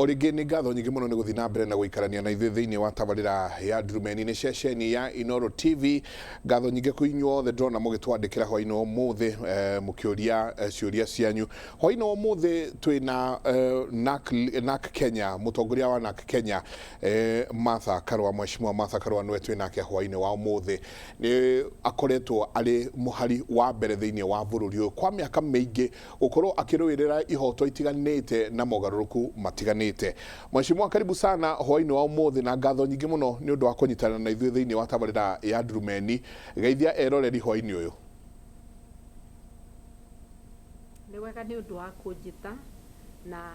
O rĩngĩ nĩ ngatho nyingĩ mũno nĩ gũthiĩ na mbere na gũikarania na ithuĩ thĩinĩ wa tabarĩra ya Ndurumeni nĩ ceceni ya Inooro TV. Ngatho nyingĩ kwĩ inyuothe ndĩrona mũgĩtwandĩkĩra hwainĩ wa ũmũthĩ mũkĩũria ciũria cianyu. Hwainĩ wa ũmũthĩ twĩna NARC, NARC Kenya, mũtongoria wa NARC Kenya Martha Karua, Mheshimiwa Martha Karua nĩwe twĩ nake hwainĩ wa ũmũthĩ. Nĩ akoretwo arĩ mũhari wa mbere thĩinĩ wa bũrũri ũyũ kwa mĩaka mĩingĩ gũkorwo akĩrũĩrĩra ihoto itiganĩte na mogarũrũku matiganĩte. Mheshimiwa, karibu sana hwainĩ wa ũmũthĩ na ngatho nyingĩ mũno nĩ ũndũ wa kũnyitanĩra na ithuĩ thĩinĩ wa tabarĩra ya Ndurumeni. Geithia eroreri hwainĩ ũyũ. Nĩ wega nĩ ũndũ wa kũnjĩta na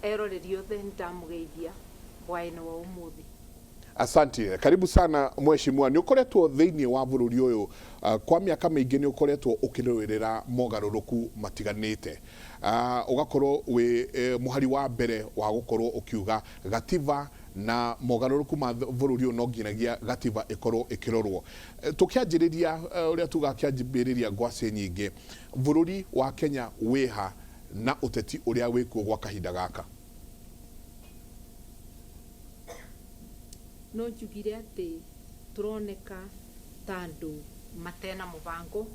eroreri othe nĩ ndamũgeithia hwainĩ wa ũmũthĩ. Asante. Karibu sana mheshimiwa. Nĩ ũkoretwo thĩinĩ wa bũrũri ũyũ kwa mĩaka mĩingĩ, nĩ ũkoretwo ũkĩrũĩrĩra mogarũrũku matiganĩte. Ũgakorwo wĩ mũhari wa mbere wa gũkorwo ũkiuga gatiba na mogarũrũku ma bũrũri ũyũ no nginyagia gatiba ĩkorwo ĩkĩrorwo. Tũkĩanjĩrĩria ũrĩa tugaga kĩanjĩrĩria ngwacĩ nyingĩ, bũrũri wa Kenya wĩha na ũteti ũrĩa wĩkuo gwa kahinda gaka? No njugire atĩ tũroneka ta andũ matena mũbango,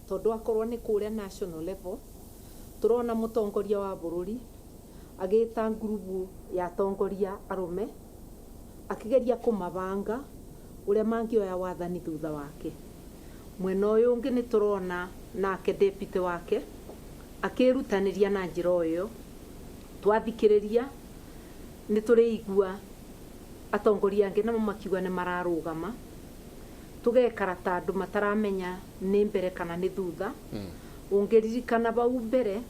tondũ akorwo nĩ kũrĩa national level, tũrona mũtongoria wa bũrũri agĩta ngurubu ya atongoria arũme, akĩgeria kũmabanga ũrĩa mangĩoya wathani thutha wake. Mwena ũyũ ũngĩ nĩ tũrona nake deputy wake akĩĩrutanĩria na njĩra o ĩyo. Twathikĩrĩria nĩ tũrĩigua atongoria angĩ namo makiuga nĩ mararũgama, tũgekara ta andũ mataramenya nĩ mbere kana nĩ thutha. Ũngĩririkana bau mbere,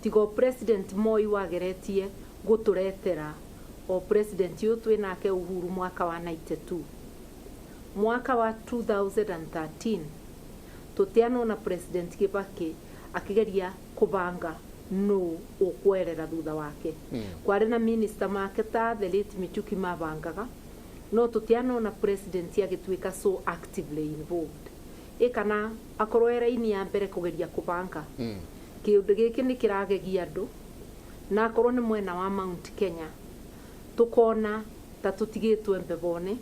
tiga o President Moi wageretie gũtũretera o President ũyũ twĩ nake Uhuru mwaka wa 92. Mwaka wa 2013 tũtianona President Kibaki akĩgeria kũbanga nũ ũkwerera thutha wake. Kwarĩ na minister make ta the late Michuki mabangaga, no tũtianona president agĩtuĩka so actively involved. Ĩ kana akorwo e raini ya mbere kũgeria kũbanga. Kĩũndũ gĩkĩ nĩ kĩragegia andũ, na akorwo nĩ mwena wa Mount Kenya, tũkona ta tũtigĩtwo mbebonĩ,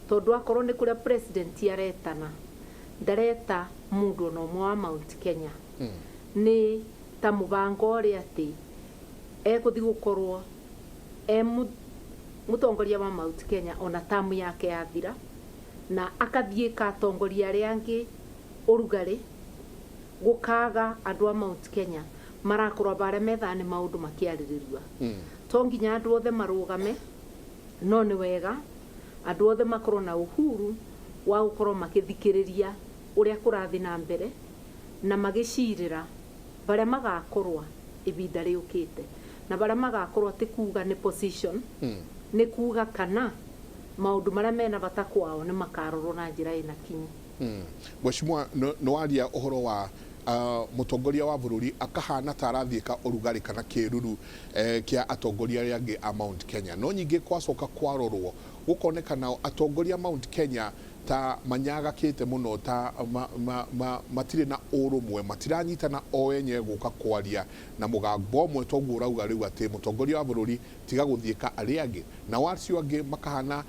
tondũ akorwo nĩ kũrĩa president aretana, ndareta mũndũ ona ũmwe wa Mount Kenya. Nĩ ta mũbango ũrĩa atĩ egũthiĩ gũkorwo e mũtongoria wa Mount Kenya ona tamu yake yathira, na akathiĩka atongoria arĩa angĩ ũrugarĩ, gũkaga andũ a Mount Kenya marakorwo barĩa methaga nĩ maũndũ makĩarĩrĩrua. To nginya andũ othe marũgame, no nĩ wega andũ othe makorwo na uhuru wa gũkorwo makĩthikĩrĩria ũrĩa kũrathiĩ na mbere, na magĩcirĩra barĩa magakorwa ibinda rĩũkĩte. Na barĩa magakorwa ti kuga nĩ position, nĩ kuga kana maũndũ marĩa mena bata kwao nĩ makarorwo na njĩra ĩna kinyi. Mheshimiwa, nĩ waria ũhoro wa mũtongoria wa bũrũri akahana ta arathiĩka ũrugarĩ kana kĩruru kĩa atongoria arĩa angĩ a Mount Kenya. No nyingĩ kwacoka kwarorwo gũkoneka nao atongoria a Mount Kenya ta manyagakĩte mũno, ta ma, ma, ma, matirĩ na ũrũmwe, matiranyitana o enyewe gũka kwaria na mũgambo ũmwe toguo ũrauga rĩu atĩ mũtongoria wa bũrũri tiga gũthiĩka arĩa angĩ, nao acio angĩ makahana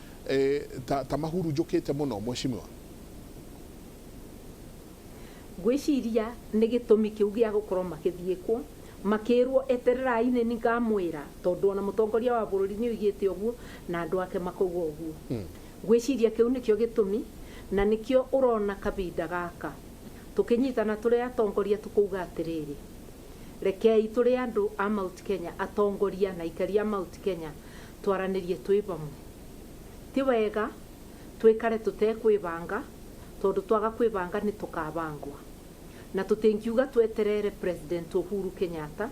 ta, ta mahurunjũkĩte mũno. Mheshimiwa. Ngwĩciria nĩ gĩtũmi kĩu gĩa gũkorwo makĩthiĩkwo, makĩrwo etererai nĩ ngamwĩra, tondũ ona mũtongoria wa bũrũri nĩ oigĩte ũguo na andũ ake makauga ũguo. Ngwĩciria kĩu nĩkĩo gĩtũmi na nĩkĩo ũrona kabinda gaka tũkĩnyitana tũrĩ atongoria tũkauga atĩrĩrĩ, rekei tũrĩ andũ a Mount Kenya, atongoria na aikari a Mount Kenya twaranĩrie twĩ vamwe. Ti wega twĩkare tũtekwĩbanga tondũ twaga kwĩbanga nĩ tũkabangwa. Na tũtingiuga tweterere President Uhuru Kenyatta,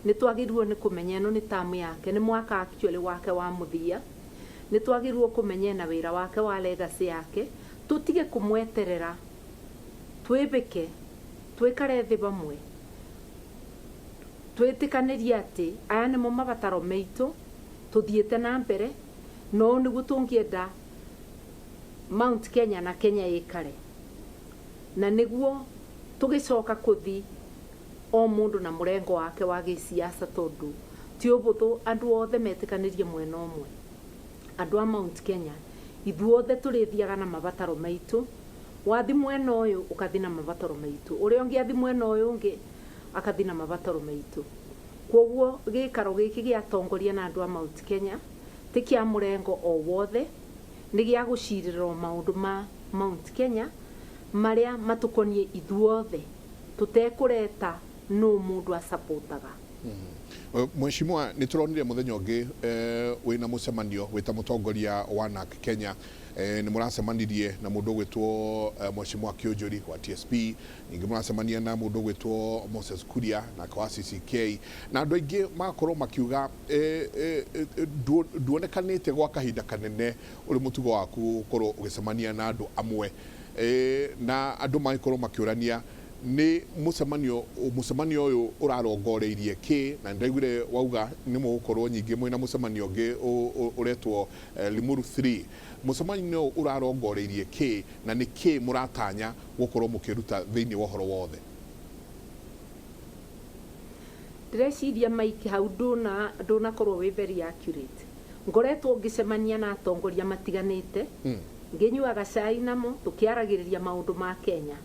nĩ twagĩrĩirwo nĩ kũmenya ĩno nĩ term yake, nĩ mwaka actually wake wa mũthia. Nĩ twagĩrĩirwo kũmenya ena wĩra wake wa legacy yake, tũtige kũmweterera, twĩbĩke, twĩkare thĩ vamwe, twĩtĩkanĩrie atĩ aya nĩmo mabataro meitũ, tũthiĩte na mbere, na ũũ nĩguo tũngĩenda Mount Kenya na Kenya ĩkare. Na nĩguo tũgĩcoka kũthi O mũndũ na mũrengo wake wa gĩsiasa, tondũ ti ũbũthũ andũ othe metĩkanĩrie mwena ũmwe. Andũ a Mount Kenya ithuothe tũrĩthiaga na mabataro maitũ. Wathi mwena ũyũ ũkathi na mabataro maitũ, ũrĩa ũngĩ athi mwena ũyũ ũngĩ akathi na mabataro maitũ. Koguo gĩikaro gĩkĩ gĩa atongoria na andũ a Mount Kenya ti kĩa mũrengo o wothe, nĩ gĩa gũcirĩrwo maũndũ ma Mount Kenya marĩa matũkoniĩ ithuothe, tũtekũreta nũ mũndũ acapotaga. Mheshimiwa, nĩ tũronire mũthenya ũngĩ wĩna mũcemanio wĩta mũtongoria wa NARC Kenya, nĩ mũracemanirie na mũndũ ũgwĩtwo Mheshimiwa Kĩũnjũri wa TSP, ningĩ mũracemania na mũndũ ũgwĩtwo Moses Kuria nake wa CCK, na andũ aingĩ magakorwo makiuga nduonekanĩte gwa kahinda kanene ũrĩ mũtugo waku gũkorwo ũgĩcemania na andũ amwe, na andũ magĩkorwo makĩũrania nĩ mũcemanio ũyũ ũrarongoreirie kĩ, na nĩndaiguire wauga nĩ mũgũkorwo nyingĩ mwĩna mũcemanio ũngĩ ũretwo Limuru 3. Mũcemanio ũyũ ũrarongoreirie kĩ na nĩ kĩ mũratanya gũkorwo mũkĩruta thĩinĩ wa ũhoro wothe? Ndĩreciria Mike hau ndũnakorwo wĩ very accurate. Ngoretwo ngĩcemania na atongoria matiganĩte, ngĩnyuaga cai namo, tũkĩaragĩrĩria maũndũ ma Kenya.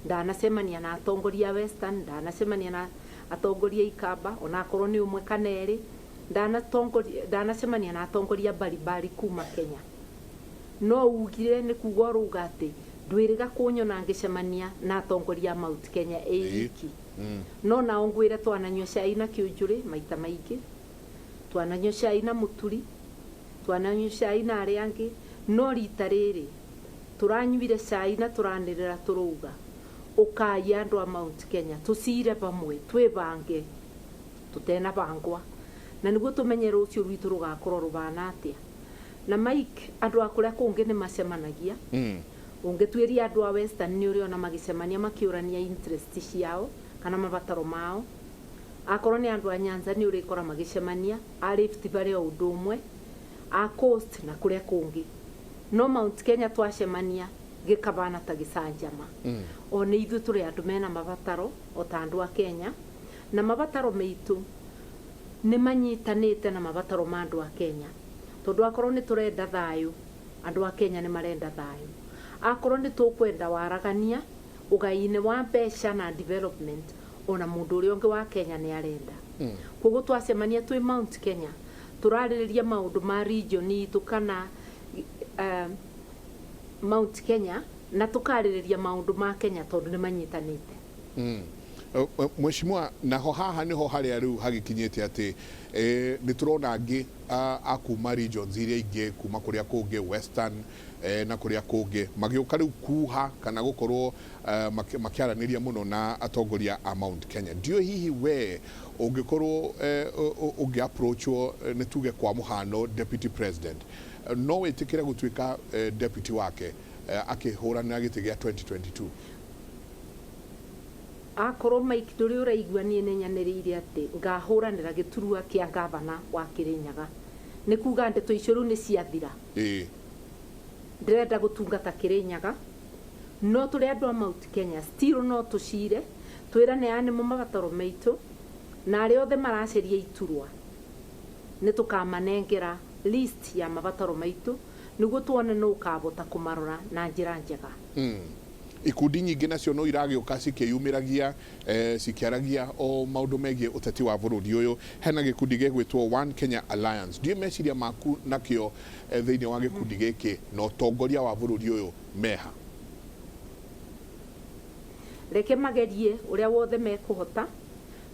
Ndanacemania na atongoria a Western, ndanacemania na atongoria a Ikamba, onakorwo nĩ ũmwe kana erĩ, ndanacemania na atongoria mbalimbali kuma Kenya. No ugire nĩ kuga ũrauga atĩ ndwĩrĩga kũnyona ngĩcemania na atongoria a Mount Kenya ĩ iki. No nao ngwĩre twananyua cai na Kĩũnjũrĩ maita maingĩ, twananyua cai na Mũturi, twananyua cai na arĩa angĩ, no rita rĩrĩ tũranyuire cai na tũranĩrĩra tũrauga ũkai andũ a Mount Kenya tũcire pamwe, twĩbange tũtena bangwa, na nĩguo tũmenye rũciũ rwitũ rũgakorwo rũbana atĩa. Na Mike, andũ a kũrĩa kũngĩ nĩ macemanagia. Ũngĩtuĩria andũ a Western nĩ ũrĩona magĩcemania makĩũrania interest ciao kana mabataro mao. Akorwo nĩ andũ a Nyanza nĩ ũrĩkora magĩcemania, a Rift Valley o ũndũ ũmwe, a Coast na kũrĩa kũngĩ. No Mount Kenya twacemania gĩkabana ta gĩcanjama. O nĩ ithuĩ tũrĩ andũ mena mabataro o ta andũ a Kenya, na mabataro maitũ nĩ manyitanĩte na mabataro ma andũ a Kenya. Tondũ akorwo nĩ tũrenda thayũ, andũ a Kenya nĩ marenda thayũ. Akorwo nĩ tũkwenda waragania ũgai-inĩ wa mbeca na development, ona mũndũ ũrĩa ũngĩ wa Kenya nĩ arenda. Koguo twacemania twĩ Mount Kenya, tũrarĩrĩria maũndũ ma region itũ kana Mount Kenya, na tũkarĩrĩria maũndũ ma Kenya tondũ nĩ manyitanĩte. Mheshimiwa, naho haha nĩho harĩa rĩu hagĩkinyĩte atĩ nĩ tũrona angĩ a kuma regions iria ingĩ, kuma kũrĩa kũngĩ Western na kũrĩa kũngĩ magĩũka rĩu kuha kana gũkorwo makĩaranĩria mũno na atongoria a Mount Kenya. Ndiũĩ hihi we ũngĩkorwo ũngĩ approachwo nĩ tuge kwa mũhano deputy president, no wĩtĩkĩre gũtuĩka deputy wake akĩhũranĩra gĩtĩ gĩa 2022? Akorwo Mike ndũrĩ ũraigua niĩ nĩ nyanĩrĩire atĩ ngahũranĩra gĩturwa kĩa gavana wa Kĩrĩnyaga, nĩ kuga ndeto icio rĩu nĩ ciathira. Ndĩrenda gũtungata Kĩrĩnyaga, no tũrĩ andũ a Mount Kenya still no tũcire twĩrane aya nĩmo mabataro maitũ, na arĩa othe maraceria iturwa nĩ tũkamanengera list ya mabataro maitũ nĩguo tuone nũ ũkabota kũmarora na njĩra njega. Ikundi nyingĩ nacio no iragĩũka cikĩyumĩragia, cikĩaragia o maũndũ megiĩ ũteti wa bũrũri ũyũ. Hena gĩkundi gĩgwĩtwo One Kenya Alliance. Ndiũĩ meciria maku nakĩo thĩinĩ wa gĩkundi gĩkĩ na ũtongoria wa bũrũri ũyũ meha? Reke magerie ũrĩa wothe mekũhota,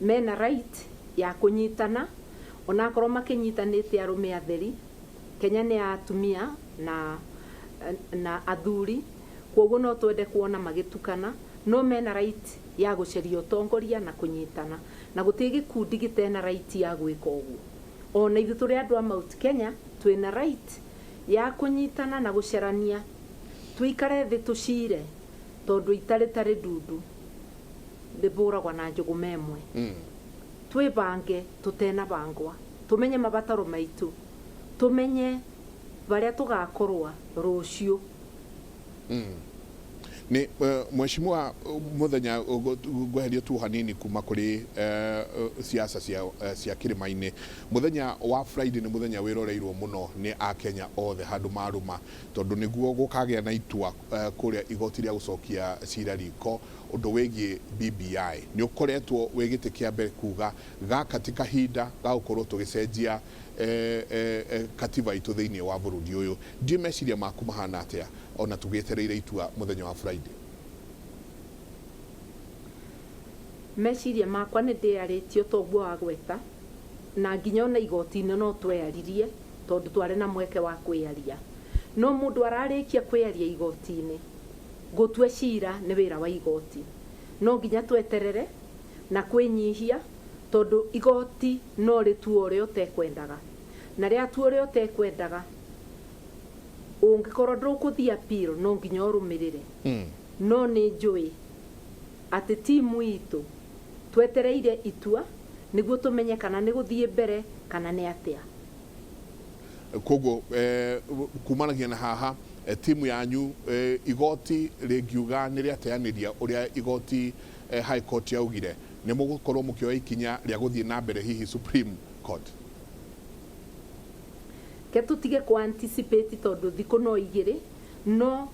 mena right ya kũnyitana, onakorwo makĩnyitanĩte arũme atheri. Kenya nĩ ya atumia na athuri, koguo no twende kuona magĩtukana, no mena right ya gũcaria ũtongoria na kũnyitana, na gũtirĩ gĩkundi gĩtena right ya gwĩka ũguo. Ona ithuĩ tũrĩ andũ a Mount Kenya twĩna right ya kũnyitana na gũcerania, tũikare thĩ tũcire, tondũ ita rĩtarĩ ndundu rĩbũragwo na njũgũma ĩmwe. Twĩbange tũtena bangwa, tũmenye mabataro maitũ, tũmenye barĩa tũgakorwa rũciũ. Nĩ mheshimiwa, muthenya ngweherie tu hanini kuma kuri siasa cia kĩrĩma-inĩ. Muthenya wa Friday nĩ muthenya wĩroreirwo mũno nĩ akenya othe handũ marũma, tondũ nĩguo gũkagĩa na itua kũrĩa igoti rĩa gũcokia cira riko ũndũ wĩgiĩ BBI. Nĩ ũkoretwo wĩ gĩtĩ kĩa mbere kuga gaka ti kahinda ga gũkorwo tũgĩcenjia katiba itũ thĩinĩ wa bũrũri ũyũ. Ndiĩ meciria maku mahana atĩa ona tũgĩetereire itua mũthenya wa Friday? Meciria makwa nĩ ndĩarĩtio toguo wagweta, na nginya ona igoti-inĩ no tweyaririe tondũ twarĩ na mweke wa kwĩyaria. No mũndũ ararĩkia kwĩyaria igoti-inĩ, gũtua cira nĩ wĩra wa igoti. No nginya tweterere na kwĩnyihia, tondũ igoti no rĩtue ũrĩa ũtekwendaga, na rĩatua ũrĩa ũtekwendaga, ũngĩkorwo ndũkũthiĩ appeal no nginya ũrũmĩrĩre. No nĩ njũĩ atĩ timu itũ twetereire itua nĩguo tũmenye kana nĩ gũthiĩ mbere kana nĩ atĩa. Koguo kumanagia na haha, timu yanyu, igoti rĩngiuga nĩ rĩateanĩria ũrĩa igoti High Court yaugire, nĩ mũgũkorwo mũkĩoya ikinya rĩa gũthiĩ na mbere hihi Supreme Court? Ke tũtige kũ anticipate tondũ thikũ no igĩrĩ, no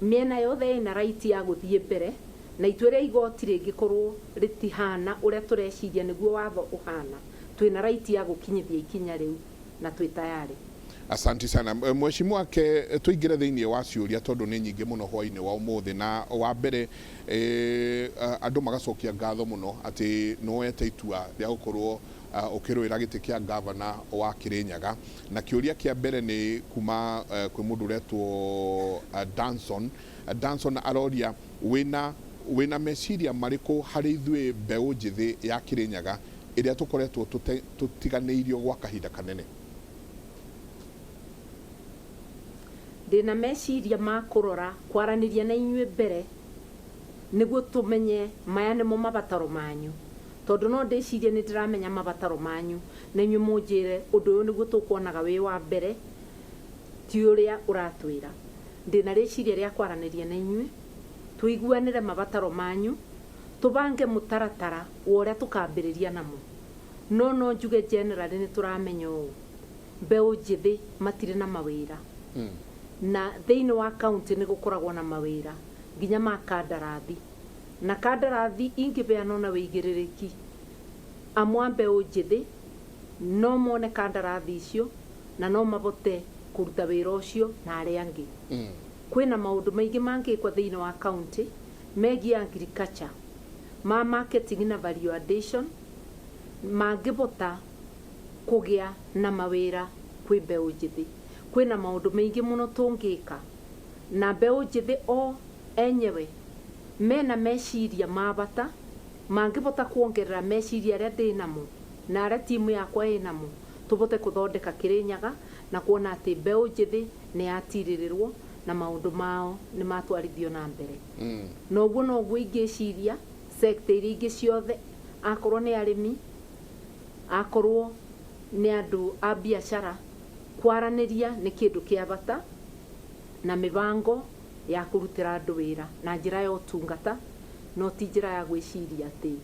mĩena yothe ĩna right ya gũthiĩ mbere, na itua rĩa igoti rĩngĩkorwo rĩtihana ũrĩa tũreciria nĩguo watho ũhana, twĩna right ya gũkinyithia ikinya rĩu na twĩ tayari. Asante sana, mheshimiwa. Ke tũingĩre thĩinĩ wa ciũria tondũ nĩ nyingĩ mũno hwainĩ wa ũmũthĩ. Na wa mbere, andũ magacokia ngatho mũno atĩ nĩwoete itua rĩa gũkorwo ũkĩrũĩra gĩtĩ kĩa gavana wa Kirinyaga. Na kĩũria kĩa mbere nĩ kuma kwĩ mũndũ ũretwo Danson. Danson aroria wĩna meciria marĩkũ harĩ ithuĩ mbeũ njĩthĩ ya Kirinyaga ĩrĩa tũkoretwo tũtiganĩirio gwa kahinda kanene? Ndĩna meciria ma kũrora kwaranĩria na inyuĩ mbere nĩguo tũmenye maya nĩmo mabataro manyu, tondũ no ndĩcirie nĩ ndĩramenya mabataro manyu na inyuĩ mũnjĩre ũndũ ũyũ nĩguo tũkuonaga wĩ wa mbere, ti ũrĩa ũratwĩra. Ndĩna rĩciria rĩa kwaranĩria na inyuĩ, tũiguanĩre mabataro manyu, tũbange mũtaratara wa ũrĩa tũkambĩrĩria namo. No njuge generally nĩ tũramenya ũũ, mbeũ njĩthĩ matirĩ na mawĩra, na thĩinĩ wa kaunti nĩ gũkoragwo na mawĩra nginya ma kandarathi, na kandarathi ingĩbeanwo na wĩigĩrĩrĩki, amwe a mbeũ njĩthĩ no mone kandarathi icio na no mabote kũruta wĩra ũcio na arĩa angĩ. Kwĩna maũndũ maingĩ mangĩkwo thĩinĩ wa kaunti megiĩ agriculture, ma marketing na value addition, mangĩbota kũgĩa na mawĩra kwĩ mbeũ njĩthĩ. Kwĩna maũndũ maingĩ mũno tũngĩka, na mbeũ njĩthĩ o enyewe mena meciria ma bata mangĩbota kuongerera meciria arĩa ndĩ namo na arĩa timu yakwa ĩ namo, tũbote kũthondeka Kĩrĩnyaga na kuona atĩ mbeũ njĩthĩ nĩ yatirĩrĩrwo na maũndũ mao nĩ matwarithio na mbere. Na ũguo noguo ingĩciria sector iria ingĩ ciothe, akorwo nĩ arĩmi, akorwo nĩ andũ a biacara, kwaranĩria nĩ kĩndũ kĩa bata na mĩbango ya kũrutĩra andũ wĩra na njĩra ya ũtungata, no ti njĩra ya gwĩciria atĩ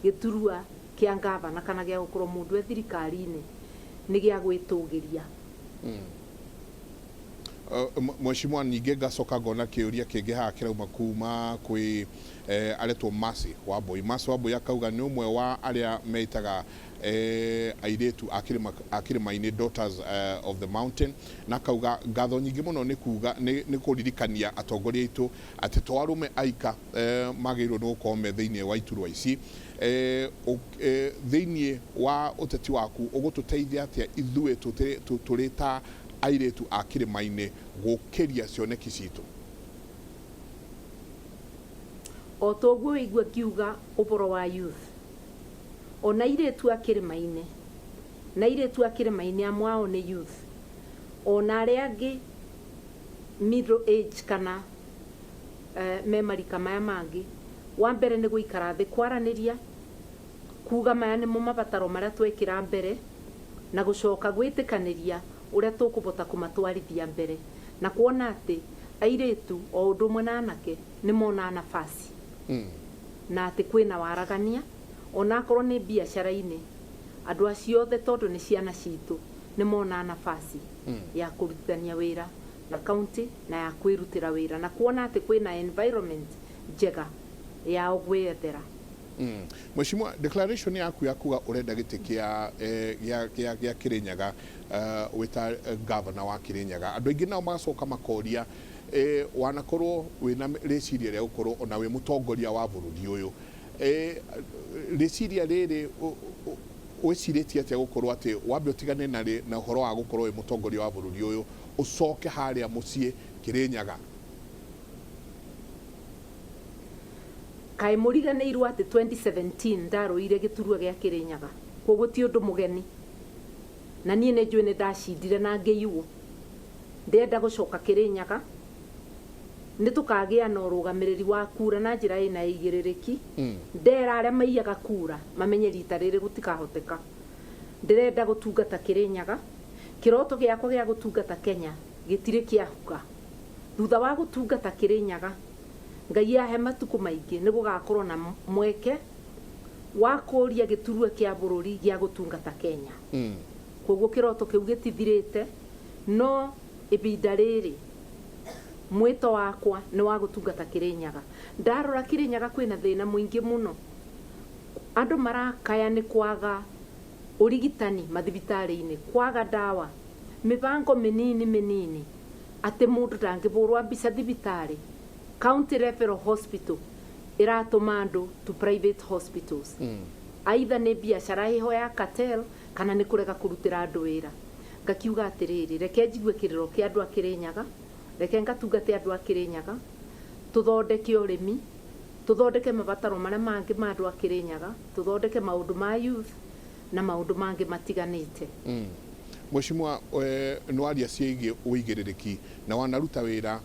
gĩturwa kĩa ngavana kana gĩa gũkorwo mũndũ e thirikari-inĩ nĩ gĩa gwĩtũgĩria. Mheshimiwa, ningĩ ngacoka ngona kĩũria kĩngĩ haha kĩrauma kuma kwĩ aretwo Mercy Wambui. Mercy Wambui akauga nĩ ũmwe wa arĩa meitaga airĩtu a kĩrĩma-inĩ, Daughters of the Mountain, na akauga ngatho nyingĩ mũno nĩ kuga nĩ kũririkania atongoria aitũ atĩ to arũme aika magĩrĩirwo nĩ gũkorwo me thĩinĩ wa iturwa ici. Thĩinĩ wa ũteti waku ũgũtũteithia atĩa ithuĩ tũrĩ ta airĩtu a kĩrĩma-inĩ gũkĩria cioneki citũ? O toguo wĩigua ngiuga ũboro wa youth, ona airĩtu a kĩrĩma-inĩ, na airĩtu a kĩrĩma-inĩ amwe ao nĩ youth, ona arĩa angĩ middle age kana me marika maya mangĩ. Wa mbere nĩ gũikara thĩ kwaranĩria, kuga maya nĩmo mabataro marĩa twekĩra mbere, na gũcoka gwĩtĩkanĩria ũrĩa tũkũbota kũmatwarithia mbere, na kuona atĩ airĩtu o ũndũ ũmwe na anake Nĩ monaga nafasi na atĩ kwĩna waragania, onakorwo nĩ biacara-inĩ, andũ acio othe, tondũ nĩ ciana citũ, nĩ monaga nafasi ya kũrutithania wĩra na county na ya kwĩrutĩra wĩra na kuona atĩ kwĩna environment njega yao gwĩyethera. Mheshimiwa, declaration yaku ya kuga urenda gĩtĩ kĩa Kirinyaga, wĩta governor wa Kirinyaga, andũ aingĩ nao magacoka makoria, wanakorwo wĩna rĩciria rĩa gũkorwo ona wĩ mũtongoria wa bũrũri ũyũ, rĩciria rĩrĩ wĩcirĩtie atĩa gũkorwo atĩ wambe ũtigane na ũhoro wa gũkorwo wĩ mũtongoria wa bũrũri ũyũ, ũcoke harĩa mũciĩ Kirinyaga? Kaĩ mũriganĩirwo atĩ 2017 ndarũire gĩturwa gĩa Kirinyaga? Koguo ti ũndũ mũgeni, na niĩ nĩ njũĩ nĩ ndacindire na ngĩiywo. Ndĩrenda gũcoka Kirinyaga, nĩ tũkagĩa na ũrũgamĩrĩri wa kura na njĩra ĩna ĩigĩrĩrĩki. Ndera arĩa maiyaga kura mamenye rita rĩrĩ gũtikahoteka. Ndĩrenda gũtungata Kirinyaga. Kĩroto gĩakwa gĩa gũtungata Kenya gĩtirĩ kĩahuka. Thutha wa gũtungata Kirinyaga, Ngai ahe matukũ maingĩ, nĩ gũgakorwo na mweke wa kũria gĩturwa kĩa bũrũri gĩa gũtungata Kenya. Koguo kĩroto kĩu gĩtithirĩte, no ibinda rĩrĩ mwĩto wakwa nĩ wa gũtungata Kirinyaga. Ndarora Kirinyaga kwĩna thĩna mũingĩ mũno, andũ marakaya nĩ kwaga ũrigitani mathibitarĩ-inĩ, kwaga ndawa, mĩbango mĩnini mĩnini atĩ mũndũ ndangĩbũrwa mbica thibitarĩ. County referral hospital ĩratũma andũ to private hospitals, aitha nĩ biacara ĩho ya cartel kana nĩ kũrega kũrutĩra andũ wĩra. Ngakiuga atĩrĩrĩ, reke njigue kĩrĩro kĩa andũ a Kirinyaga, reke ngatungate andũ a Kirinyaga, tũthondeke ũrĩmi, tũthondeke mabataro marĩa mangĩ ma andũ a Kirinyaga, tũthondeke maũndũ ma youth na maũndũ mangĩ matiganĩte. Mheshimiwa, nĩ waria ciĩgiĩ ũigĩrĩrĩki na wanaruta wĩra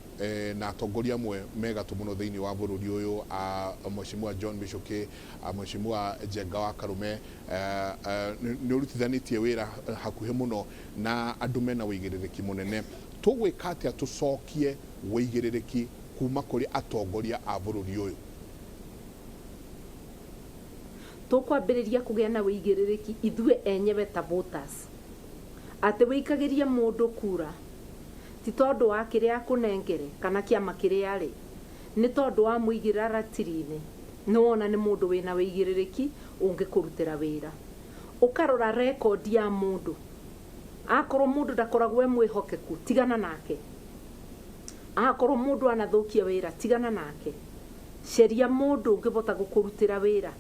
na atongoria amwe megatũ mũno thĩinĩ wa bũrũri ũyũ, Mheshimiwa John Michuki, Mheshimiwa Njenga wa Karume, nĩ ũrutithanĩtie wĩra hakuhĩ mũno na andũ mena ũigĩrĩrĩki mũnene. Tũgwĩka atĩa tũcokie ũigĩrĩrĩki kuma kũrĩ atongoria a bũrũri ũyũ? Tũkwambĩrĩria kũgĩa na ũigĩrĩrĩki ithuĩ enyewe ta voters, atĩ wĩikagĩrie mũndũ kura ti tondũ wa kĩrĩa akũnengere kana kĩama kĩrĩa arĩ, nĩ tondũ wa mũigĩra ratiri-inĩ nĩ wona nĩ mũndũ wĩna ũigĩrĩrĩki ũngĩkũrutĩra wĩra. Ũkarora rekondi ya mũndũ, akorwo mũndũ ndakoragwo e mwĩhokeku, tigana nake. Akorwo mũndũ anathũkia wĩra, tigana nake. Ceria mũndũ ũngĩbota gũkũrutĩra wĩra.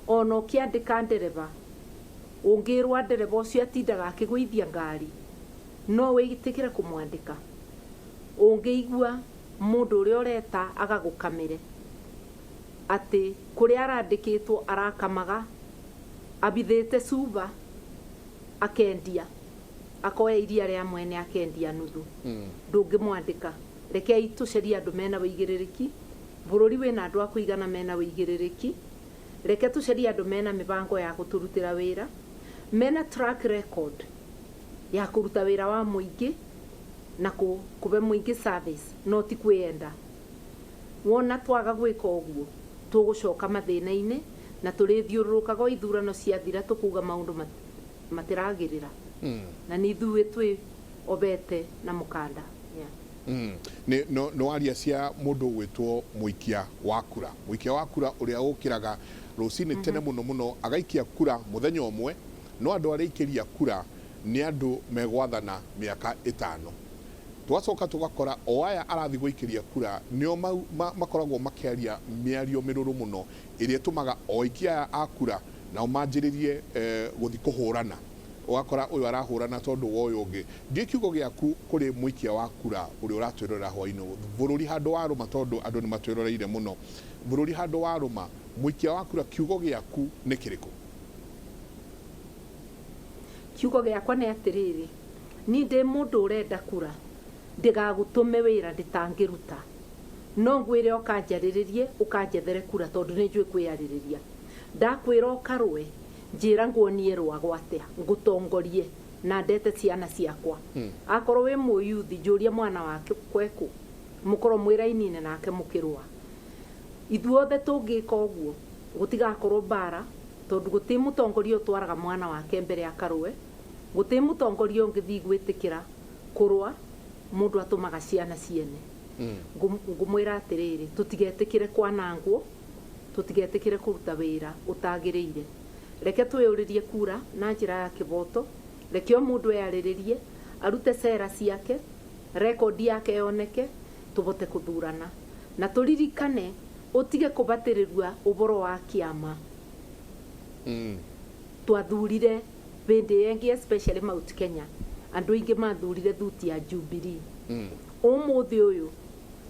Ona ũkĩandĩka ndereba, ũngĩrwa ndereba ũcio atindaga akĩgũithia ngari, no wĩtĩkĩre kũmwandĩka? Ũngĩigua mũndũ ũrĩa ũreta agagũkamĩre atĩ kũrĩa arandĩkĩtwo arakamaga abithĩte cuba akendia, akoya iria rĩa mwene akendia nuthu, ndũngĩmwandĩka. Rekei tũcerie andũ mena ũigĩrĩrĩki. Bũrũri wĩna andũ a kũigana mena ũigĩrĩrĩki. Reke tũcerie andũ mena mĩbango ya gũtũrutĩra wĩra, mena track record ya kũruta wĩra wa mũingĩ na kũbe mũingĩ service, no ti kwĩyenda. Wona twaga gwĩka ũguo, tũgũcoka mathĩna-inĩ na tũrĩthiũrũrũkaga o ithurano ciathira tũkuga maũndũ matiragĩrĩra, na nĩ ithuĩ twĩ obete na mũkanda, yeah. Nĩ waria cia mũndũ ũgwĩtwo mũikia wa kura, mũikia wa kura ũrĩa ũkĩraga rũcinĩ tene mũno mũno agaikia kura mũthenya ũmwe, no andũ arĩa aikĩria kura nĩ andũ megwathana mĩaka 5. Tũgacoka tũgakora o aya arathiĩ gũikĩria kura nĩo makoragwo makĩaria mĩario mĩrũrũ mũno ĩrĩa ĩtũmaga o aikia aya a kura nao manjĩrĩrie gũthiĩ kũhũrana. Ũgakora ũyũ arahũrana tondũ wa ũyũ ũngĩ. Ndiũĩ kiugo gĩaku kũrĩ mũikia wa kura ũrĩa ũratwĩrorera hwaĩ-inĩ ũyũ. Bũrũri handũ wa rũma, tondũ andũ nĩ matwĩroreire mũno, bũrũri handũ wa rũma, mũikia wa kura, kiugo gĩaku nĩ kĩrĩkũ? Kiugo gĩakwa nĩ atĩrĩrĩ, niĩ ndĩ mũndũ ũrenda kura, ndĩgagũtũme wĩra ndĩtangĩruta, no ngwĩre ũkanjarĩrĩrie, ũkanjethere kura, tondũ nĩ njũĩ kwĩyarĩrĩria. Ndakwĩra ũkarũe, njĩra nguonie rũago atĩa, ngũtongorie na ndete ciana ciakwa. Akorwo wĩ mũyuthi, njũria mwana wake kwekũ, mũkorwo mwĩ raini-inĩ nake mũkĩrũa. Ithuothe tũngĩka ũguo gũtigakorwo mbara, tondũ gũtĩ mũtongoria ũtwaraga mwana wake mbere akarũe, gũtĩ mũtongoria ũngĩthiĩ gwĩtĩkĩra kũrũa, mũndũ atũmaga ciana ciene. Ngũmwĩra atĩrĩrĩ, tũtigetĩkĩre kwanangwo, tũtigetĩkĩre kũruta wĩra ũtagĩrĩire. Reke twĩyũrĩrie kura na njĩra ya kĩboto, reke o mũndũ eyarĩrĩrie, arute cera ciake, rekondi yake yoneke, tũbote kũthurana. Na tũririkane ũtige kũbatĩrĩrua ũboro wa kĩama. Twathurire hĩndĩ ĩngĩ, especially Mount Kenya, andũ aingĩ mathurire thuti ya Jubilee. Ũmũthĩ ũyũ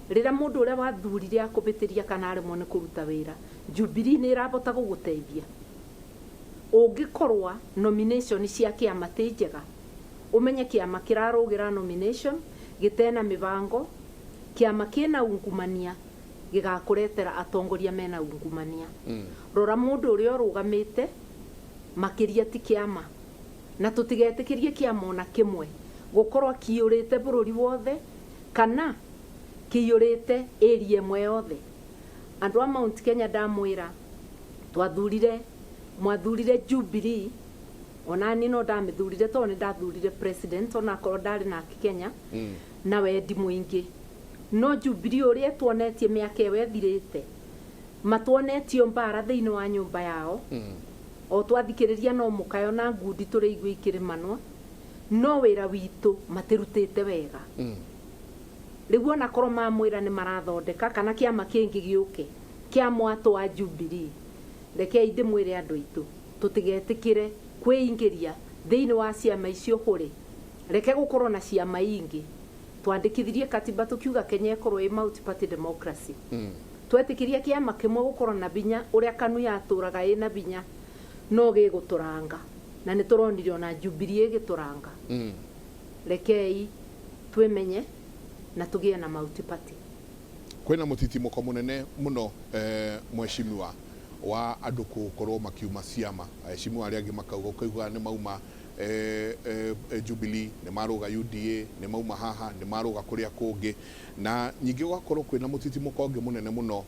rĩrĩa mũndũ ũrĩa wathurire akũbĩtĩria kana aremwo nĩ kũruta wĩra, Jubilee nĩ ĩrabota gũgũteithia. Ũngĩkorwa nomination cia kĩama ti njega, ũmenye kĩama kĩrarũgĩra nomination gĩtena mĩbango, kĩama kĩna ungumania gĩgakũretera atongoria mena ungumania. Rora mũndũ ũrĩa ũrũgamĩte makĩria ti kĩama, na tũtigetĩkĩrie kĩama ona kĩmwe gũkorwo kĩiyũrĩte bũrũri wothe kana kĩiyũrĩte area ĩmwe yothe. Andũ a Mount Kenya ndamwĩra, twathurire, mwathurire Jubilee, onani no ndamĩthurire tondũ nĩ ndathurire president onakorwo ndarĩ nake Kenya na wendi mũingĩ. No Jubilee ũrĩa ĩtuonetie mĩaka ĩyo ĩthirĩte, matuonetio mbara thĩinĩ wa nyũmba yao. O twathikĩrĩria no mũkayo na ngundi tũrĩigua ikĩrĩmanwo, no wĩra witũ matĩrutĩte wega. Rĩu onakorwo mamwĩra nĩ marathondeka kana kĩama kĩngĩ gĩũke kĩa mwatũ wa Jubilee, rekei ndĩmwĩre andũ aitũ tũtigetĩkĩre kwĩingĩria thĩinĩ wa ciama icio hũrĩ. Reke gũkorwo na ciama ingĩ. Twandĩkithirie katiba tũkiuga Kenya ĩkorwo ĩ multi-party democracy. Twetĩkĩria kĩama kĩmwe gũkorwo na binya ũrĩa KANU yatũraga ĩna binya, no gĩgũtũranga, na nĩ tũronire ona Jubilee ĩgĩtũranga. Rekei twĩmenye na tũgĩe na multi-party. Kwĩna mũtitimũko mũnene mũno, mheshimiwa, wa andũ gũkorwo makiuma ciama. Aheshimiwa arĩa angĩ makauga, ũkaigua nĩ mauma Jubilee, nĩ marũga UDA, nĩ mauma haha, nĩ marũga kũrĩa kũngĩ. Na nyingĩ gũgakorwo kwĩna mũtitimũko ũngĩ mũnene mũno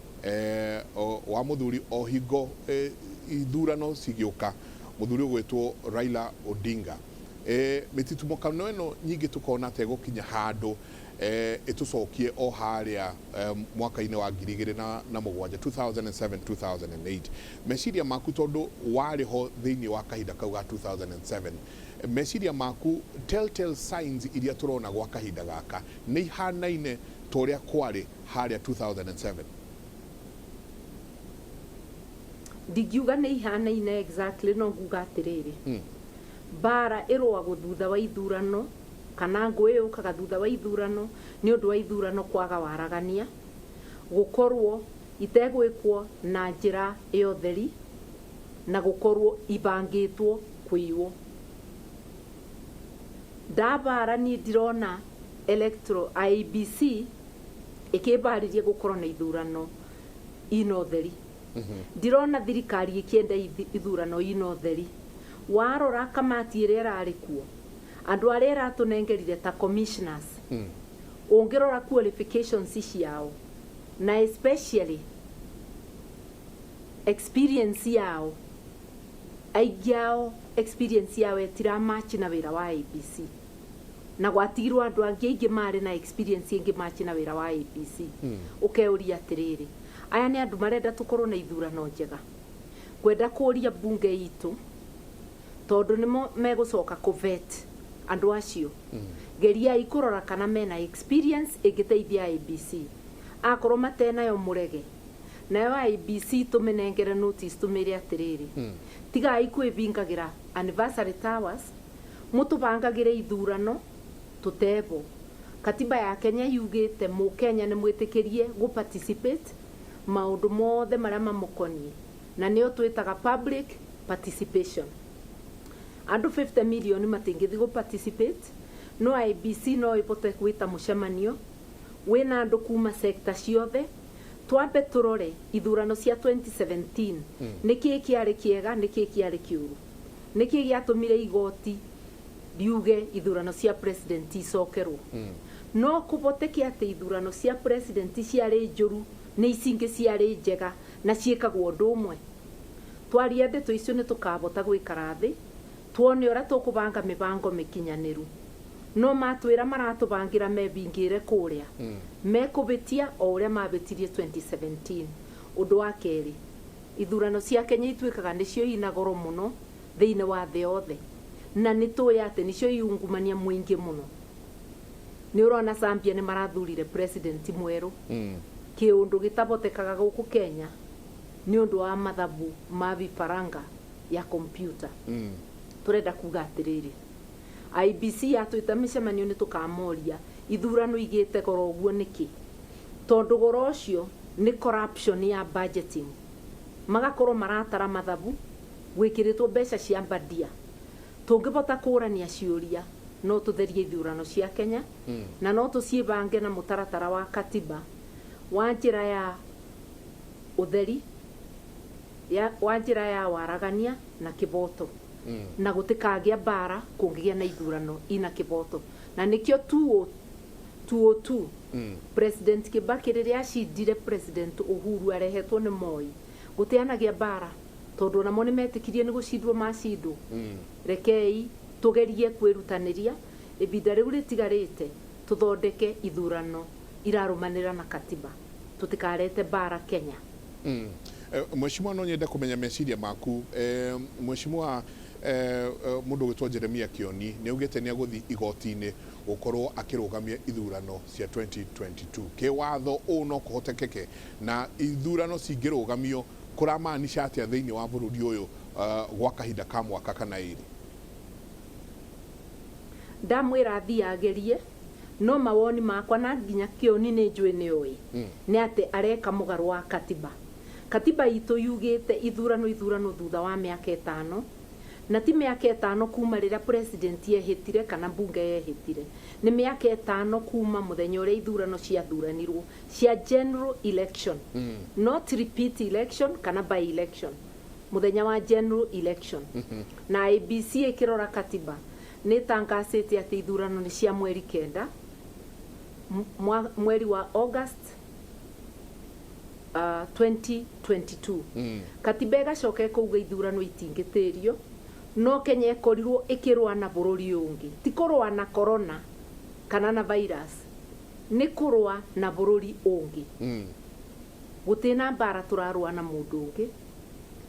wa mũthuri o hingo ithurano cigĩũka, mũthuri ũgwĩtwo Raila Odinga. Mĩtitimũkano ĩno nyingĩ tũkona ta ĩgũkinya handũ ĩtũcokie o harĩa mwaka-inĩ wa 2007, 2007 2008. Meciria maku, tondũ warĩ ho thĩinĩ wa kahinda kau ga 2007, meciria maku, telltale signs iria tũrona gwa kahinda gaka nĩ ihanaine ta ũrĩa kwarĩ harĩa 2007? Ndingiuga nĩ ihanaine exactly, no nguga atĩrĩrĩ, mbara ĩrũagwo thutha wa ithurano kana ngũĩ yũkaga thutha wa ithurano nĩ ũndũ wa ithurano kwaga waragania, gũkorwo itegwĩkwo na njĩra ya ũtheri, na gũkorwo ibangĩtwo kũiywo. Ndabara niĩ ndirona electoral IEBC ĩkĩmbarĩria gũkorwo na ithurano ina ũtheri. Ndirona thirikari ĩkĩenda ithurano ina ũtheri. Warora kamati ĩrĩa ĩrarĩ kuo, andũ arĩa ĩratũnengerire ta commissioners, ũngĩrora qualifications ciao na especially experience yao, aingĩ ao experience yao ĩtira match na wĩra wa IEBC, na gwatigirwo andũ angĩ aingĩ marĩ na experience ĩngĩ match na wĩra wa IEBC. Ũkeuria atĩrĩrĩ, aya nĩ andũ marenda tũkorwo na ithurano njega? Ngwenda kũria bunge itũ, tondũ nĩmo megũcoka kũvet andũ acio, geriai kũrora kana mena experience ĩngĩteithia IEBC. Akorwo matenayo, mũrege nayo. IEBC tũmĩnengere notice, tũmĩre atĩrĩrĩ, tigai kwĩbingagĩra Anniversary Towers, mũtũbangagĩre ithurano tũtebo. Katiba ya Kenya yugĩte mũkenya nĩ mwĩtĩkĩrie gũ participate maũndũ mothe marĩa mamũkoniĩ, na nĩyo twĩtaga public participation. Andũ 50 million matingĩthiĩ gũ participate, no IEBC no ĩbote gwĩta mũcemanio wĩna andũ kuma sector ciothe, twambe tũrore ithurano cia 2017, nĩkĩĩ kĩarĩ kĩega, nĩkĩĩ kĩarĩ kĩũru, nĩkĩĩ gĩatũmire igoti riuge ithurano cia president icokerwo. No kũboteke atĩ ithurano cia president ciarĩ njũru. Nĩ ici ingĩ ciarĩ njega na ciĩkagwo ũndũ ũmwe. Twaria ndeto icio nĩ tũkabota gũikara thĩ tuone ũrĩa tũkũbanga mĩbango mĩkinyanĩru. No matwĩra maratũbangĩra mebingĩre kũrĩa, mekũbĩtia o ũrĩa mabĩtirie 2017. Ũndũ wa kerĩ, ithurano cia Kenya ituĩkaga nĩcio ina goro mũno thĩinĩ wa thĩ yothe, na nĩ tũĩ atĩ nĩcio i ungumania mũingĩ mũno. Nĩ ũrona Zambia nĩ marathurire president mwerũ, kĩũndũ gĩtabotekaga gũkũ Kenya nĩ ũndũ wa mathabu ma vifaranga ya kompyuta. Tũrenda kuga atĩrĩrĩ, IEBC yatwĩta mĩcemanio nĩ tũkamoria ithurano igĩte goro ũguo nĩkĩ, tondũ goro ũcio nĩ corruption ya budgeting, magakorwo maratara mathabu gwĩkĩrĩtwo mbeca cia mbandia. Tũngĩbota kũrania ciũria no tũtherie ithurano cia Kenya, na no tũciĩbange na mũtaratara wa katiba wa njĩra ya ũtheri ya, wa njĩra ya waragania na kĩboto, na gũtikagĩa mbara kũngĩgĩa na ithurano ina kĩboto. Na nĩkĩo 2002 President Kibaki rĩrĩa acindire President Uhuru arehetwo nĩ Moi, gũtianagĩa mbara tondũ onamo nĩ metĩkirie nĩ gũcindwo macindwo. Rekei tũgerie kwĩrutanĩria ibinda rĩu rĩtigarĩte tũthondeke ithurano irarũmanĩra na katiba, tũtikarete mbara Kenya. Mheshimiwa, no nyende kũmenya meciria maku. Mheshimiwa, mũndũ ũgwĩtwo Jeremia Kioni nĩ augĩte nĩ agũthiĩ igoti-inĩ gũkorwo akĩrũgamia ithurano cia 2022. Kĩwatho ũũ no kũhotekeke, na ithurano cingĩrũgamio kũramaanisha atĩa thĩinĩ wa bũrũri ũyũ gwa kahinda ka mwaka kana ĩrĩ? Ndamwĩra athiĩ agerie, no mawoni makwa na nginya Kĩoni nĩ njũĩ nĩ oĩ, nĩ atĩ areka mũgarũ wa katiba. Katiba itũ yugĩte ithurano thutha wa mĩaka 5, na ti mĩaka 5 kuma rĩrĩa president yehĩtire kana mbunge yehĩtire, nĩ mĩaka 5 kuma mũthenya ũrĩa ithurano ciathuranirwo cia general election, not repeat election kana by election, mũthenya wa general election. Na IEBC ĩkĩrora katiba nĩ ĩtangacĩte atĩ ithurano nĩ cia mweri 9, mweri wa August 2022. Katiba ĩgacoka ĩkauga ithurano itingĩtĩrio, no Kenya ĩkorirwo ĩkĩrũa na bũrũri ũngĩ, ti kũrũa na corona kana na virus, nĩ kũrũa na bũrũri ũngĩ. Gũtirĩ mbara tũrarũa na mũndũ ũngĩ.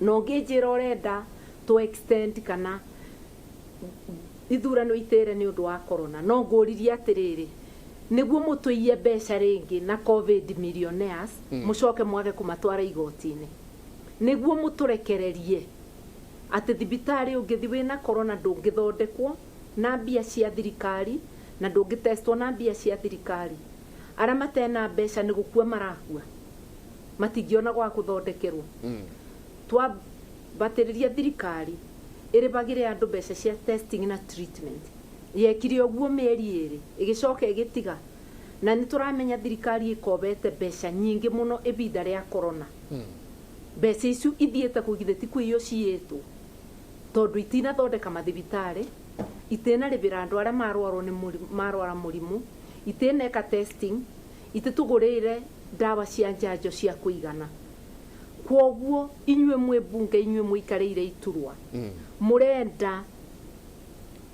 Na ũngĩnjĩra ũrenda to extend kana ithurano itĩre nĩ ũndũ wa corona, no ngũririe atĩrĩrĩ, nĩguo mũtũiye mbeca rĩngĩ na covid millionaires, mũcoke mwage kũmatwara igoti-inĩ, nĩguo mũtũrekererie atĩ thibitarĩ ũngĩthiĩ wĩna corona ndũngĩthondekwo na mbia cia thirikari na ndũngĩtestwo na mbia cia thirikari. Arĩa matena mbeca nĩ gũkua marakua, matingĩona gwa gũthondekerwo. Twambatĩrĩria thirikari ĩrĩbagĩre andũ mbeca cia testing na treatment. Yekire ũguo mĩeri 2, ĩgĩcoka ĩgĩtiga. Na nĩ tũramenya thirikari ĩkobete mbeca nyingĩ mũno ibinda rĩa corona. Mbeca icio ithiĩte kũ githĩ ti kũiywo ciĩtwo, tondũ itinathondeka mathibitarĩ, itinarĩbĩra andũ arĩa marwarwo nĩ mũrimũ, marwara mũrimũ, itineka testing, ititũgũrĩire ndawa cia njanjo cia kũigana. Kwoguo inyuĩ mwĩ mbunge, inyuĩ mũikarĩire iturwa, mũrenda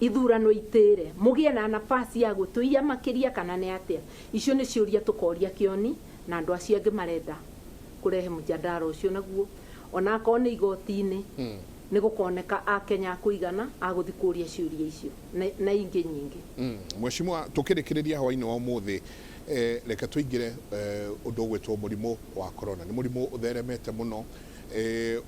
ithurano itĩre mũgĩe na nafasi ya gũtũiya makĩria kana nĩ atĩa? Icio nĩ ciũria tũkoria Kĩoni na andũ acio angĩ marenda kũrehe mũjadara ũcio naguo, onakorwo nĩ igoti-inĩ, nĩ gũkoneka akenya akũigana agũthiĩ kũria ciũria icio na ingĩ nyingĩ. Mheshimiwa, tũkĩrĩkĩrĩria hwaĩ-inĩ wa ũmũthĩ, reke tũingĩre ũndũ ũgwĩtwo mũrimũ wa corona. Nĩ mũrimũ ũtheremete mũno.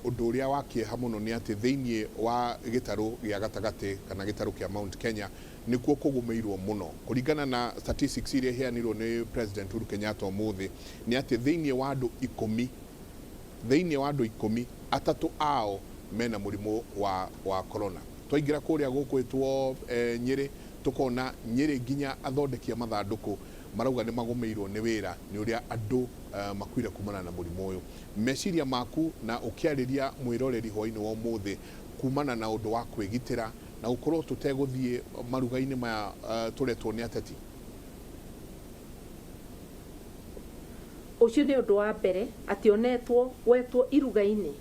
Ũndũ ũrĩa wa kĩeha mũno nĩ atĩ thĩinĩ wa gĩtarũ gĩa gatagatĩ kana gĩtarũ kĩa Mount Kenya nĩkuo kũgũmĩirwo mũno. Kũringana na statistics iria iheanirwo nĩ President Uhuru Kenyatta ũmũthĩ, nĩ atĩ thĩinĩ wa andũ 10, thĩinĩ wa andũ 10, 3 ao mena mũrimũ wa corona. Twaingĩra kũrĩa gũkwĩtwo Nyĩrĩ, tũkona Nyĩrĩ nginya athondeki a mathandũkũ marauga nĩ magũmĩirwo nĩ wĩra nĩ ũrĩa andũ makuire kumana na mũrimũ ũyũ. Meciria maku na ũkĩarĩria mwĩroreri hwaĩ-inĩ wa ũmũthĩ kumana na ũndũ wa kwĩgitĩra na gũkorwo tũtegũthiĩ maruga-inĩ maya tũretwo nĩ ateti? Ũcio nĩ ũndũ wa mbere atĩ onetwo wetwo iruga-inĩ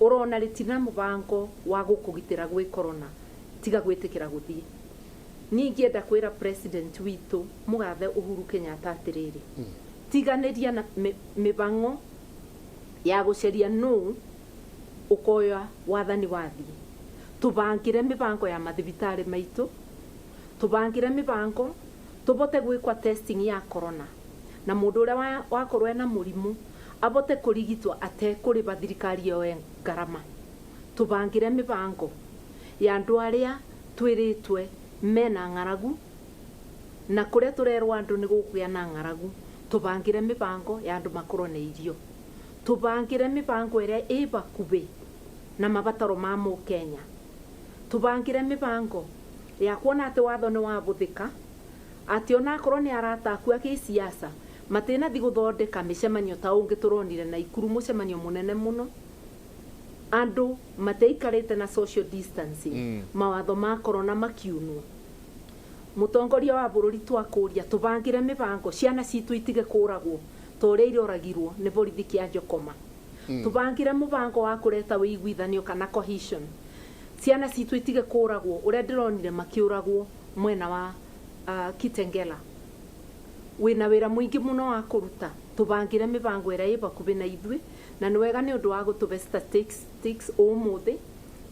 ũrona rĩtina mũbango wa gũkũgitĩra gwĩ corona, tiga gwĩtĩkĩra gũthiĩ. Niĩ ingĩenda kwĩra president witũ mũgathe Uhuru Kenyatta atĩrĩrĩ, tiganĩria na mĩbang'o ya gũcaria nũ ũkoya wathani wathiĩ. Tũbangĩre mĩbango ya mathibitarĩ maitũ, tũbangĩre mĩbango tũbote gwĩkwa testing ya corona, na mũndũ ũrĩa wakorwo ena mũrimũ abote kũrigitwo atekũrĩba thirikari yoe ngarama. Tũbangĩre mĩbango ya andũ arĩa twĩrĩtwe mena ng'aragu, na kũrĩa tũrerwo andũ nĩ gũkũgĩa na ng'aragu, tũbangĩre mĩbango ya andũ makorwo na irio. Tũbangĩre mĩbango ĩrĩa ĩ bakubĩ na mabataro ma mũkenya. Tũbangĩre mĩbango ya kuona atĩ watho nĩ wabũthĩka, atĩ onakorwo nĩ arata aku a gĩsiasa matinathi gũthondeka mĩcemanio ta ũngĩ tũronire Naikuru, mũcemanio mũnene mũno, andũ matiaikarĩte na social distancing, mawatho ma corona makiunwo. Mũtongoria wa bũrũri twakũria tũbangĩre mĩbango ciana citũ itige kũragwo ta ũrĩa iroragirwo nĩ borithi kĩa Njokoma. Tũbangĩre mũbango wa kũreta ũiguithanio kana cohesion, ciana citũ itige kũragwo ũrĩa ndĩronire makĩũragwo mwena wa Kitengela. Wĩna wĩra mũingĩ mũno wa kũruta, tũbangĩre mĩbango ĩrĩa ĩ bakubĩ na ithuĩ, na nĩ wega nĩ ũndũ wa gũtũbe statistics ũmũthĩ.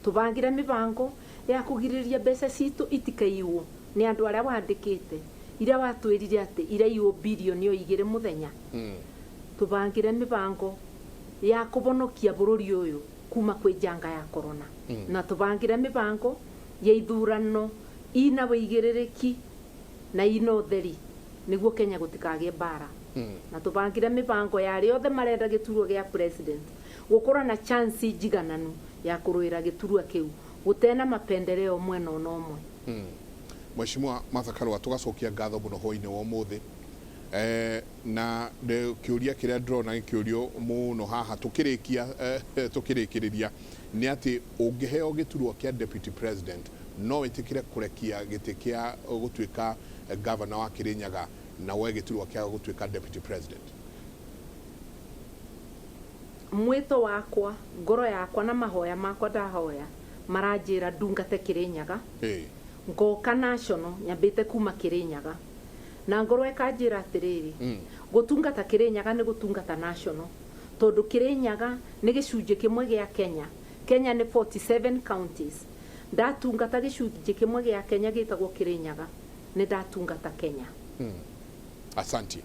Tũbangĩre mĩbango ya kũgirĩrĩria mbeca citũ itikaiywo nĩ andũ arĩa wandĩkĩte, iria watwĩrire atĩ iraiywo bilioni o 2 mũthenya. Tũbangĩre mĩbango ya kũbonokia bũrũri ũyũ kuma kwĩ janga ya corona, na tũbangĩre mĩbango ya ithurano ina wĩigĩrĩrĩki na ina ũtheri nĩguo Kenya gũtikagĩe mbara. Na tũbangĩre mĩbango ya arĩa othe marenda gĩturwa gĩa president gũkorwo na chance njigananu ya kũrũĩra gĩturwa kĩu gũtena mapendeleo mwena ona ũmwe. Mheshimiwa Martha Karua, tũgacokia ngatho mũno hwainĩ wa ũmũthĩ. Na kĩũria kĩrĩa ndĩrona gĩkĩũrio mũno haha tũkĩrĩkia tũkĩrĩkĩrĩria nĩ atĩ ũngĩheo gĩturwa kĩa deputy president no wĩtĩkĩre kũrekia gĩtĩ kĩa gũtuĩka governor wa Kirinyaga na woe gĩturwa kĩa gũtuĩka deputy president? Mwĩto wakwa, ngoro yakwa na mahoya makwa ndahoya maranjĩra ndungate Kirinyaga. Ngoka national nyambĩte kuma Kirinyaga, na ngoro ĩkanjĩra atĩrĩrĩ, gũtungata Kirinyaga nĩ gũtungata national, tondũ Kirinyaga nĩ gĩcunjĩ kĩmwe gĩa Kenya. Kenya nĩ 47 counties. Ndatungata gĩcunjĩ kĩmwe gĩa Kenya gĩtagwo Kirinyaga, nĩ ndatungata Kenya. Asanti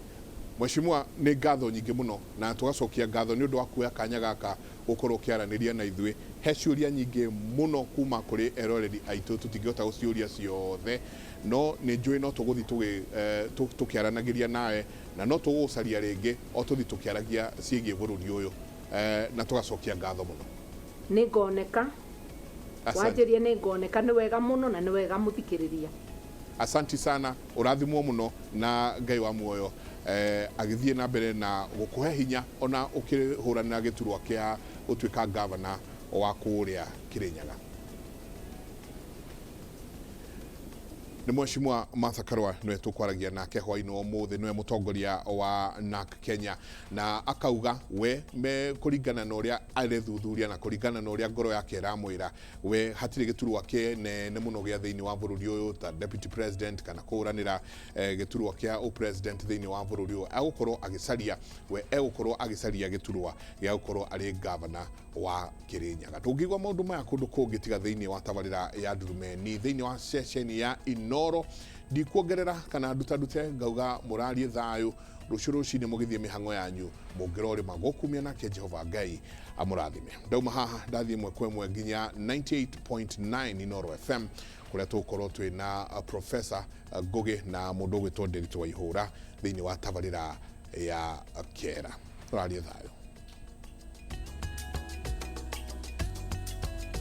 Mheshimiwa, nĩ ngatho nyingĩ mũno, na tũgacokia ngatho nĩ ũndũ wa kuoya kanya gaka gũkorwo ũkĩaranĩria na ithuĩ. He ciũria nyingĩ mũno kuma kũrĩ eroreri aitũ, tũtingĩhota gũciũria ciothe, no nĩ njũĩ no tũgũthiĩ tũkĩaranagĩria nawe, na no tũgũgũcaria rĩngĩ o tũthiĩ tũkĩaragia ciĩgiĩ bũrũri ũyũ, na tũgacokia ngatho mũno. Nĩ ngoneka. Wanjĩria nĩ ngoneka, nĩ wega mũno na nĩ wega mũthikĩrĩria. Asanti sana, ũrathimwo mũno na Ngai wa muoyo agĩthiĩ na mbere na gũkũhe hinya ona ũkĩhũranĩra gĩturwa kĩa gũtuĩka gavana wa kũrĩa Kirinyaga. Nĩ Mheshimiwa Martha Karua nĩwe tũkwaragia nake hwainĩ wa ũmũthĩ, nĩwe mũtongoria wa NARC Kenya, na akauga we me kũringana na ũrĩa arethuthuria na kũringana na ũrĩa ngoro yake ĩramwĩra, we hatirĩ gĩturwa kĩnene mũno gĩa thĩinĩ wa bũrũri ũyũ ta deputy president kana kũhũranĩra gĩturwa kĩa president thĩinĩ wa bũrũri ũyũ egũkorwo agĩcaria, we egũkorwo agĩcaria gĩturwa gĩa gũkorwo arĩ gavana wa Kirinyaga. Tũngĩigua maũndũ maya kũndũ kũngĩ tiga thĩinĩ wa tabarĩra ya Ndurumeni, thĩinĩ wa ceceni ya Inoro. Ndikuongerera kana ndutandute, ngauga mũrarie thayũ rũciũ rũcinĩ mũgĩthiĩ mĩhang'o yanyu, mũngĩrorĩma gũkumia nake Jehova Ngai amũrathime. Ndauma haha ndathiĩ ĩmwe kwa ĩmwe nginya 98.9 Inoro FM kũrĩa tũgũkorwo twĩna Professor Ngugi na mũndũ ũgwĩtwo Ndiritu Waihũra thĩinĩ wa tabarĩra ya Kera. Tũrarie thayũ.